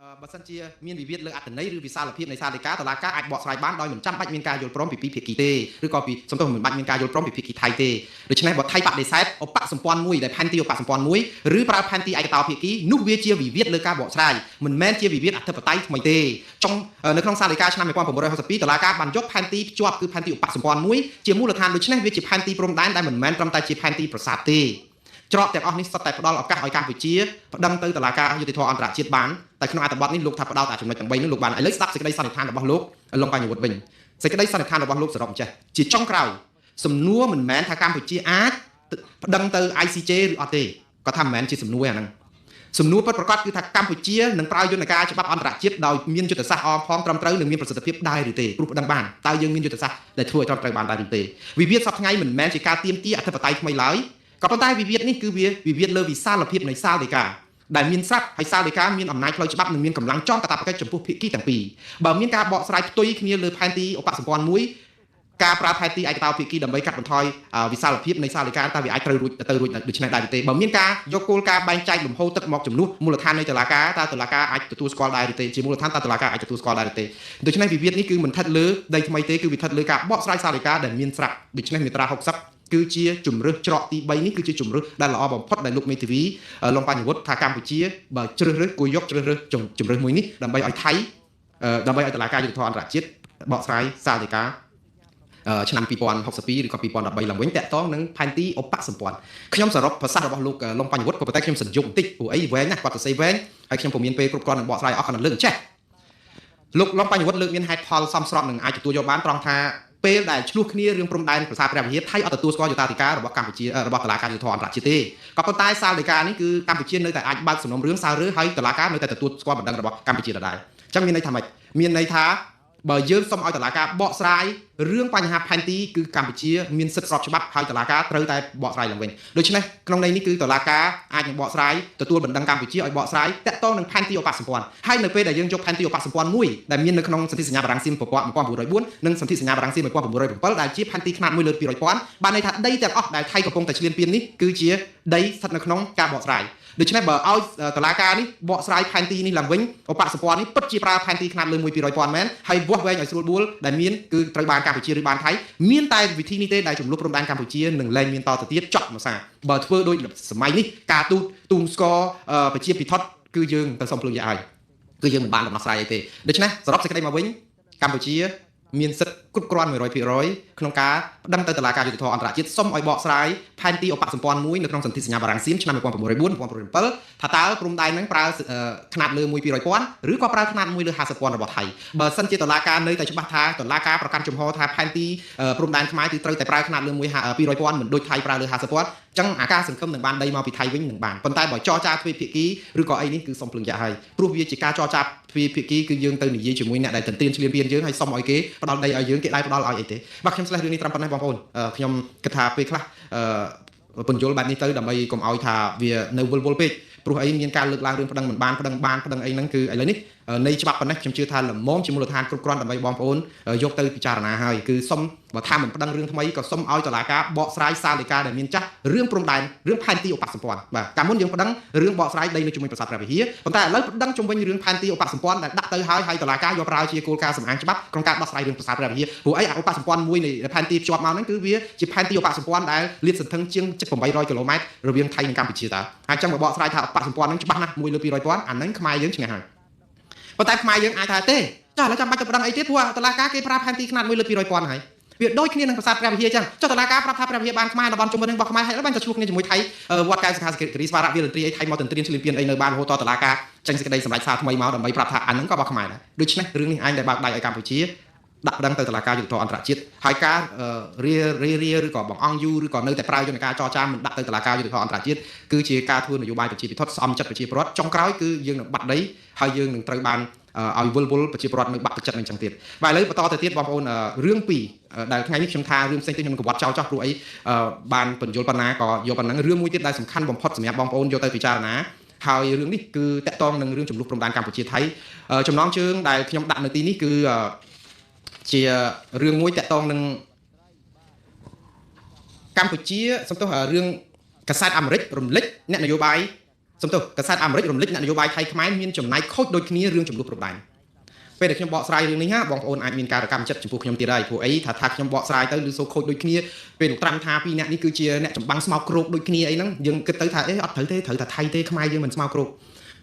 បើសិនជាមានវិវាទលើអត្ថន័យឬវិសាលភាពនៃសាលដីកាតុលាការអាចបកស្រាយបានដោយមិនចាំបាច់មានការយល់ព្រមពីពីភាគីទេឬក៏ពីសំទោសមិនបាច់មានការយល់ព្រមពីភាគីថៃទេដូច្នេះបើថៃបដិសេធឧបសម្ព័ន្ធមួយដែលផែនទីឧបសម្ព័ន្ធមួយឬប្រើផែនទីឯកតោភាគីនោះវាជាវិវាទលើការបកស្រាយមិនមែនជាវិវាទអធិបតេយ្យថ្មីទេចុងនៅក្នុងសាលដីកាឆ្នាំ1962តុលាការបានយកផែនទីភ្ជាប់គឺផែនទីឧបសម្ព័ន្ធមួយជាមូលដ្ឋានដូច្នេះវាជាផែនទីព្រំដែនដែលមិនមែនត្រឹមតែជាផែនទីប្រាសាទទេច្រកទាំងអស់នេះសុទ្ធតែផ្ដល់ឱកាសឲ្យកម្ពុជាប្តឹងទៅតុលាការយុត្តិធម៌អន្តរជាតិបានតែក្នុងអត្ថបទនេះលោកថាផ្ដោតតែចំណុចទាំង3នោះលោកបានឥឡូវស្ដាប់សេចក្តីសន្និដ្ឋានរបស់លោកលងបញ្ញវុឌ្ឍវិញសេចក្តីសន្និដ្ឋានរបស់លោកសរុបចេះជាចុងក្រោយសំណួរមិនមែនថាកម្ពុជាអាចប្តឹងទៅ ICJ ឬអត់ទេគាត់ថាមិនមែនជាសំណួរអាហ្នឹងសំណួរពិតប្រាកដគឺថាកម្ពុជានឹងប្រើយន្តការច្បាប់អន្តរជាតិដោយមានយុទ្ធសាស្ត្រអមផងត្រឹមត្រូវនិងមានប្រសិទ្ធភាពដែរឬទេព្រោះប្តឹងបានតើយើងមានយុទ្ធសាស្ត្រដែលធ្វើឲ្យត្រឹមត្រូវបានដែរឬទេវិវាទសប្តាហ៍ថ្ងៃមិនមែនជាការទាមទារអធិបតេយ្យថ្មីឡើយក៏ប៉ុន្តែវិវាទនេះគឺវាវិវាទលើវិសាលភាពនៃសាលដីកាដែលមានស្រាប់ហើយសាលដីកាមានអំណាចផ្លូវច្បាប់និងមានកម្លាំងចងកាតព្វកិច្ចចំពោះភាគីទាំងពីរបើមានការបកស្រាយផ្ទុយគ្នាលើផែនទីឧបសម្ព័ន្ធមួយការប្រើផែនទីឯកតោភាគីដើម្បីកាត់បន្ថយវិសាលភាពនៃសាលដីកាតើវាអាចត្រូវរួចទៅរួចដូច្នេះដែរទេបើមានការយកគោលការណ៍បែងចែកលំហូរទឹកមកជំនួសមូលដ្ឋាននៃតុលាការតើតុលាការអាចទទួលស្គាល់ដែរឬទេជាមូលដ្ឋានតើតុលាការអាចទទួលស្គាល់ដែរឬទេដូច្នេះវិវាទនេះគឺមិនស្ថិតលើដីថ្មីទេគឺវាស្ថិតលើការបកស្រាយសាលដីកាដែលមានស្រាប់ដូច្នេះមាត្រា60គឺជាជំរើសច្រកទី3នេះគឺជាជំរើសដែលល្អបំផុតដែលលោកមេធាវីលងបញ្ញវុឌ្ឍថាកម្ពុជាបើជ្រើសរើសគួរយកជ្រើសរើសជំរើសមួយនេះដើម្បីឲ្យថៃដើម្បីឲ្យតុលាការយុត្តិធម៌អន្តរជាតិបកស្រាយសាលដីកាឆ្នាំ2062ឬក៏2013ឡើងវិញតាក់ទងនឹងផែនទីឧបសម្ព័ន្ធខ្ញុំសរុបប្រសាសន៍របស់លោកលងបញ្ញវុឌ្ឍក៏ប៉ុន្តែខ្ញុំសញ្ញបន្តិចព្រោះអីវែងណាស់គាត់សរសេរវែងហើយខ្ញុំពុំមានពេលគ្រប់គ្រាន់នឹងបកស្រាយអស់គាត់នឹងលើកចេះលោកលងបញ្ញវុឌ្ឍលើកមានហេតុផលសមស្របនឹងអាចទទួលយកបានត្រង់ថាពេលដែលឆ្លោះគ្នារឿងព្រំដែនប្រាសាទព្រះវិហារថៃអត់ទទួលស្គាល់យុត្តាធិការរបស់កម្ពុជារបស់តុលាការយុត្តិធម៌អន្តរជាតិទេក៏ប៉ុន្តែសាលដីកានេះគឺកម្ពុជានៅតែអាចបើកសំណុំរឿងសាររើហើយតុលាការនៅតែទទួលស្គាល់បណ្ដឹងរបស់កម្ពុជាដដែលអញ្ចឹងមានន័យថាម៉េចមានន័យថាបើយើងសុំឲ្យតុលាការបកស្រាយរឿងបញ្ហាផែនទីគឺកម្ពុជាមានសិទ្ធិស្របច្បាប់ហើយតុលាការត្រូវតែបកស្រាយឡើងវិញដូច្នេះក្នុងន័យនេះគឺតុលាការអាចនឹងបកស្រាយទទួលបណ្ដឹងកម្ពុជាឲ្យបកស្រាយតាក់ទងនឹងផែនទីឧបសម្ព័ន្ធហើយនៅពេលដែលយើងយកផែនទីឧបសម្ព័ន្ធមួយដែលមាននៅក្នុងសន្ធិសញ្ញាបារាំងសៀម1904និងសន្ធិសញ្ញាបារាំងសៀម1907ដែលជាផែនទីខ្នាត1លើ200ពាន់បានន័យថាដីទាំងអស់ដែលថៃកំពុងតែឈ្លានពាននេះគឺជាដីស្ថិតនៅក្នុងការបកស្រាយដូច្នេះបើឲ្យតុលាការនេះបកស្រាយផែនទីនេះឡើងវិញឧបសម្ព័ន្ធនេះពិតជាប្រើផែនទីខ្នាតលើ1 200ពាន់មែនហើយវាស់វែងឲ្យស្រួលបួលដែលមានគឺត្រូវបានកម្ពុជាឬបានថៃមានតែវិធីនេះទេដែលចំនួនព្រំដែនកម្ពុជានឹងលែងមានតទៅទៀតចប់មួយសារបើធ្វើដូចសម័យនេះការទូតទូងស្គរប្រជាពិធដ្ឋគឺយើងទៅសុំភ្លើងយ៉ាហើយគឺយើងមិនបានដំណោះស្រាយអីទេដូច្នេះសរុបសេចក្តីមកវិញកម្ពុជាមានសិទ្ធិគ្រប់គ្រាន់100%ក្នុងការប្តឹងទៅតុលាការយុត្តិធម៌អន្តរជាតិសុំឲ្យបកស្រាយផែនទីឧបសម្ព័ន្ធមួយនៅក្នុងសន្ធិសញ្ញាបារាំងសៀមឆ្នាំ1904 1907ថាតើព្រំដែនហ្នឹងប្រើខ្នាតលើ1 200ពាន់ឬក៏ប្រើខ្នាត1លើ50ពាន់របស់ថៃបើសិនជាតុលាការនៅតែច្បាស់ថាតុលាការប្រកាន់ជំហរថាផែនទីព្រំដែនខ្មែរគឺត្រូវតែប្រើខ្នាតលើ1 200ពាន់មិនដូចថៃប្រើលើ50ពាន់ចឹងអាការសង្ឃឹមនឹងបានដីមកពីថៃវិញនឹងបានប៉ុន្តែបើចរចាទ្វេភាគីឬក៏អីនេះគឺសុំភ្លឹងយ៉ាហើយព្រោះវាជាការចរចាទ្វេភាគីគឺយើងទៅនិយាយជាមួយអ្នកដែលទន្ទ្រានឈ្លានពានយើងហើយសុំឲ្យគេផ្ដល់ដីឲ្យយើងគេដែរផ្ដល់ឲ្យអីទេបាទខ្ញុំស្លេះរឿងនេះត្រឹមប៉ុណ្ណេះបងប្អូនខ្ញុំគិតថាពេលខ្លះពន្យល់បែបនេះទៅដើម្បីកុំឲ្យថាវានៅវល់វល់ពេកព្រោះអីមានការលើកឡើងរឿងប្តឹងមិនបានប្តឹងបានប្តឹងអីហ្នឹងគឺឥឡូវនេះនៃច្បាប់ប៉ុណ្ណេះខ្ញុំជឿថាល្មមជាមូលដ្ឋានគ្រប់គ្រាន់ដើម្បីបងប្អូនយកទៅពិចារណាហើយគឺសុំបើថាមិនប្តឹងរឿងថ្មីក៏សុំឲ្យតុលាការបកស្រាយសាលដីកាដែលមានចាស់រឿងព្រំដែនរឿងផែនទីឧបសម្ព័ន្ធបាទកាលមុនយើងប្តឹងរឿងបកស្រាយដីនៅជំវិញប្រាសាទព្រះវិហារប៉ុន្តែឥឡូវប្តឹងជំវិញរឿងផែនទីឧបសម្ព័ន្ធដែលដាក់ទៅហើយហើយតុលាការយកប្រើជាគោលការណ៍សម្អាងច្បាប់ក្នុងការដោះស្រាយរឿងប្រាសាទព្រះវិហារព្រោះអីឧបសម្ព័ន្ធមួយនៃផែនទីភ្ជាប់មកហ្នឹងគឺវាជាផែនទីឧបសម្ព័ន្ធដែលលាតសន្ធឹងជាង800គីឡូម៉ែត្ររវាងថៃនិងកម្ពុជាតើហើយចឹងបើបកស្រាយថាឧបសម្ព័ន្ធហ្នឹងច្បាស់ណាស់1លើ200ពាន់អាហ្នឹងខ្មែរយើងឈ្នះហើយប៉ុន្តែខ្មែរយើងអាចថាទេចាឥឡូវចាំបាច់ទៅប្តឹងអីទៀតព្រោះតុលាការគេប្រើផែនទីខ្នាត1លើ200ពាន់ហើយវាដូចគ្នានឹងប្រាសាទព្រះវិហារចឹងចុះតុលាការប្រាប់ថាព្រះវិហារបានខ្មែរតំបន់ជុំវិញនឹងរបស់ខ្មែរហើយបានទៅជួបគ្នាជាមួយថៃវត្តកែវសខាគិរីស្វារៈវាលន្ទ្រីអីថៃមកទន្ទ្រានឈ្លានពានអីនៅបានរហូតដល់តុលាការចេញសេចក្តីសម្រេចសារថ្មីមកដើម្បីប្រាប់ថាអាហ្នឹងក៏របស់ខ្មែរដែរដូច្នេះរឿងនេះឯងដែលបើកដៃឲ្យកម្ពុជាដាក់ប្តឹងទៅតុលាការយុត្តិធម៌អន្តរជាតិហើយការរារាឬក៏បង្អង់យូរឬក៏នៅតែប្រើយន្តការចរចាមិនដាក់ទៅតុលាការយុត្តិធម៌អន្តរជាតិគឺជាការធ្វើនយោបាយប្រជាពិធដ្ឋស្អំចិត្តប្រជាពលរដ្ឋចុងក្រោយគឺយើងនឹងបាត់ដីហើយយើងនឹងត្រូវបានឲ្យវិលវល់ប្រជាពលរដ្ឋនៅបាក់ទឹកចិត្តនឹងចឹងទៀតបាទឥឡូវបន្តទៅទៀតបងប្អូនរឿងពីរដែលថ្ងៃនេះខ្ញុំថារឿងផ្សេងទៀតខ្ញុំកវត្តចោលចោះព្រោះអីបានបញ្យល់ប៉ុណ្ណាក៏យកប៉ុណ្ណឹងរឿងមួយទៀតដែលសំខាន់បំផុតសម្រាប់បងប្អូនយកទៅពិចារណាហើយរឿងនេះគឺតកតងនឹងរឿងចំនួនព្រំដែនកម្ពុជាថៃចំណងជើងដែលខ្ញុំដាក់នៅទីនេះគឺជារឿងមួយតកតងនឹងកម្ពុជាសំទោសរឿងកាសែតអាមេរិករំលេចអ្នកនយោបាយ សំទោសកាសែតអាមេរិករំលេចអ្នកនយោបាយថៃខ្មែរមានចំណែកខូចដូចគ្នារឿងចំនួនព្រំដែនពេលដែលខ្ញុំបកស្រាយរឿងនេះណាបងប្អូនអាចមានការរកម្មចិត្តចំពោះខ្ញុំទៀតហើយព្រោះអីថាខ្ញុំបកស្រាយទៅឬសូខូចដូចគ្នាពេលលោកត្រាំថាពីរអ្នកនេះគឺជាអ្នកចម្បាំងស្មោកគ្រោកដូចគ្នាអីហ្នឹងយើងគិតទៅថាអេអត់ត្រូវទេត្រូវតែថៃទេខ្មែរយើងមិនស្មោកគ្រោក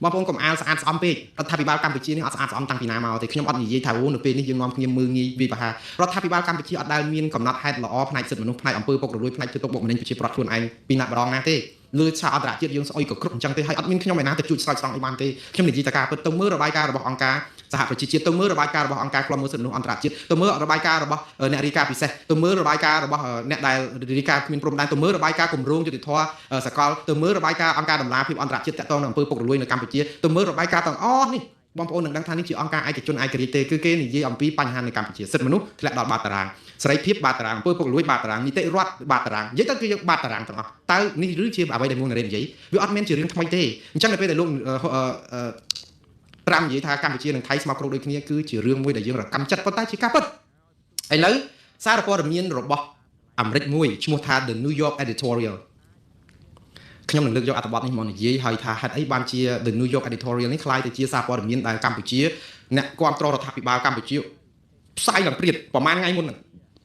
បងប្អូនកុំអាលស្អាតស្អំពេករដ្ឋាភិបាលកម្ពុជានេះអត់ស្អាតស្អំតាំងពីណាមកទេខ្ញុំអត់និយាយថាអូនៅពេលនេះយើងនាំគ្នាមើងងាយវាយប្រហាររដ្ឋាភិបាលកម្ពុជាអត់ដែលមានកំណត់ហេតុល្អផ្នែកសិទ្ធិមនុស្សផ្នែកអំពើពុករលួយផ្នែកធ្វើទុកបុកម្នេញប្រជាពលរដ្ឋខ្លួនឯងពីណាម្ដងណាទេលើឆាកអន្តរជាតិយើងស្អុយក៏គ្រប់អញ្ចឹងទេហើយអត់មានខ្ញុំឯណាទៅជួយស្រោចស្រង់អីបានទេខ្ញុំនិយាយតែការពិតទៅមើលរបាយការណ៍របស់អង្គការសហប្រជាជាតិទៅមើលរបាយការណ៍របស់អង្គការឃ្លាំមើលសិទ្ធិមនុស្សអន្តរជាតិទៅមើលរបាយការណ៍របស់អ្នករាយការណ៍ពិសេសទៅមើលរបាយការណ៍របស់អ្នកដែលរាយការណ៍គ្មានព្រំដែនទៅមើលរបាយការណ៍គម្រោងយុត្តិធម៌សកលទៅមើលរបាយការណ៍អង្គការដំឡាភិបអន្តរជាតិតាក់ទងនឹងអំពើពុករលួយនៅកម្ពុជាទៅមើលរបាយការណ៍ទាំងអស់នេះបងប្អូននឹងដឹងថានេះជាអង្គការឯកជនឯករាជ្យទេគឺគេនិយាយអំពីបញ្ហានៅកម្ពុជាសិទ្ធិមនុស្សធ្លាក់ដល់បាតតារាងសេរីភាពបាតតារាងអំពើពុករលួយបាតតារាងនីតិរដ្ឋបាតតារាងនិយាយទៅគឺយើងបាតតារាងទាំងអស់តើនេះឬជាអ្វីដែលមុននិយាយវាអត់មានជារឿងថ្មីទេអញ្ចឹងនៅពេលដែលលោកត្រាំនិយាយថាកម្ពុជានិងថៃស្មោកគ្រោកដូចគ្នាគឺជារឿងមួយដែលយើងរកម្មចិត្តប៉ុន្តែជាការពិតឥឡូវសារព័ត៌មានរបស់អាមេរិកមួយឈ្មោះថា The New York Editorial ខ្ញុំនឹងលើកយកអត្ថបទនេះមកនិយាយហើយថាហេតុអីបានជា The New York Editorial នេះក្លាយទៅជាសារព័ត៌មានដែលកម្ពុជាអ្នកគាំទ្ររដ្ឋាភិបាលកម្ពុជាផ្សាយឡើងព្រាតប្រហែលថ្ងៃមុនហ្នឹង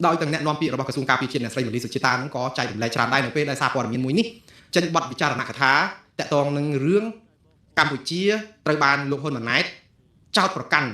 ដោយទាំងអ្នកនាំពាក្យរបស់ក្រសួងការពារជាតិអ្នកស្រីមលីសុជាតាហ្នឹងក៏ចែករំលែកច្រើនដែរនៅពេលដែលសារព័ត៌មានមួយនេះចេញបទវិចារណកថាតាក់ទងនឹងរឿងកម្ពុជាត្រូវបានលោកហ៊ុនម៉ាណែតចោទប្រកាន់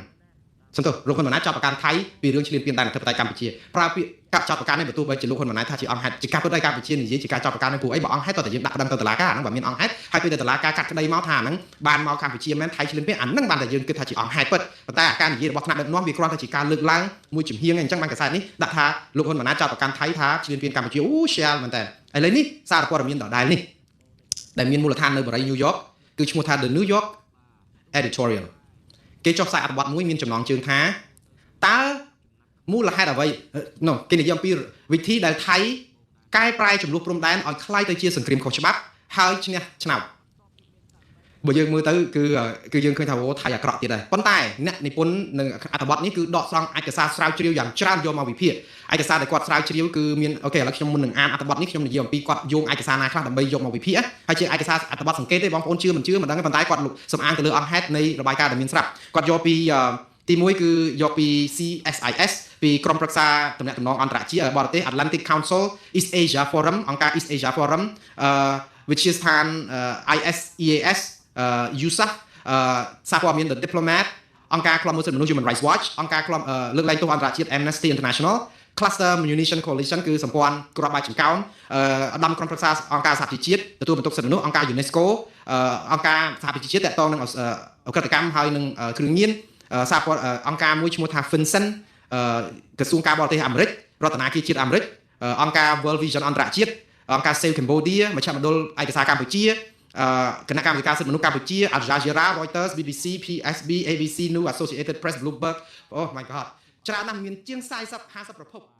សំទោសលោកហ៊ុនម៉ាណែតចោទប្រកាន់ថៃពីរឿងឈ្លានពានដែនអធិបតេយ្យកម្ពុជាប្រើពាក្យកាប់ចោទប្រកាន់នេះបើទោះបីជាលោកហ៊ុនម៉ាណែតថាជាអង្គហេតុជាការពិតឲ្យកម្ពុជានិយាយជាការចោទប្រកាន់នេះព្រោះអីបើអង្គហេតុតើតែយើងដាក់ប្តឹងទៅតុលាការហ្នឹងបើមានអង្គហេតុហើយពេលដែលតុលាការកាត់ក្តីមកថាហ្នឹងបានមកកម្ពុជាមែនថៃឈ្លានពានអាហ្នឹងបានតែយើងគិតថាជាអង្គហេតុពិតប៉ុន្តែអាការនិយាយរបស់ថ្នាក់ដឹកនាំវាគ្រាន់តែជាការលើកឡើងមួយចំហៀងឯងអញ្ចឹងបានកាសែតនេះដាក់ថាលោកហ៊ុនម៉ាណែតចោទប្រកាន់ថៃថាឈ្លានពានកម្ពុជាអូ share មែនតើឥឡូវនេះសារព័ត៌មានដដែលនេះដែលមានមូលដ្ឋាននៅបរិយាញូវយ៉កគឺឈ្មោះថា The New York Editorial គេចុះផ្សាយអត្ថបទមួយមានចំណងជើងថាតើមូលហេតុអ្វីនោះគេនិយាយអំពីវិធីដែលថៃកែប្រែចំនួនព្រំដែនឲ្យคล้ายទៅជាសង្គ្រាមខុសច្បាប់ហើយឈ្នះឆ្នោតបើយើងមើលទៅគឺយើងឃើញថាអូថៃអាក្រក់ទៀតដែរប៉ុន្តែអ្នកនិពន្ធនឹងអត្ថបទនេះគឺដកស្រង់ឯកសារស្រាវជ្រាវយ៉ាងច្រើនយកមកវិភាគឯកសារដែលគាត់ស្រាវជ្រាវគឺមានអូខេឥឡូវខ្ញុំមុននឹងអានអត្ថបទនេះខ្ញុំនិយាយអំពីគាត់យោងឯកសារណាខ្លះដើម្បីយកមកវិភាគហើយជាឯកសារអត្ថបទសង្កេតទេបងប្អូនជឿមិនជឿមិនដឹងទេប៉ុន្តែគាត់សំអាងទៅលើអង្គហេតុនៃរបាយការណ៍ដែលមានស្រាប់គាត់យកពីទី1គឺយកពី CSIS ពីក្រុមប្រឹក្សាទំនាក់ទំនងអន្តរជាតិបរទេស Atlantic Council East Asia Forum អង្គការ East Asia Forum វិទ្យាស្ថាន ISEAS USAF សារព័ត៌មាន The Diplomat អង្គការឃ្លាំមើលសិទ្ធិមនុស្ស Human Rights Watch អង្គការឃ្លាំលើកលែងទោសអន្តរជាតិ Amnesty International Cluster Munition Coalition គឺសម្ព័ន្ធគ្រាប់បែកចង្កោមឧត្តមក្រុមប្រឹក្សាអង្គការសហប្រជាជាតិទទួលបន្ទុកសិទ្ធិមនុស្សអង្គការ UNESCO អង្គការសហប្រជាជាតិតាក់ទងនឹងអក្រិតកម្មហើយនឹងគ្រឿងញៀនសារព័ត៌អង្គការមួយឈ្មោះថា FinCEN ក្រសួងការបរទេសអាមេរិករដ្ឋាភិបាលជាតិអាមេរិកអង្គការ World Vision អន្តរជាតិអង្គការ Save Cambodia មជ្ឈមណ្ឌលឯកសារកម្ពុជាគណៈកម្មាធិការសិទ្ធិមនុស្សកម្ពុជា Al Jazeera Reuters BBC PSB ABC News Associated Press Bloomberg Oh my god ច្រើនណាស់មានជាង40 50ប្រភព។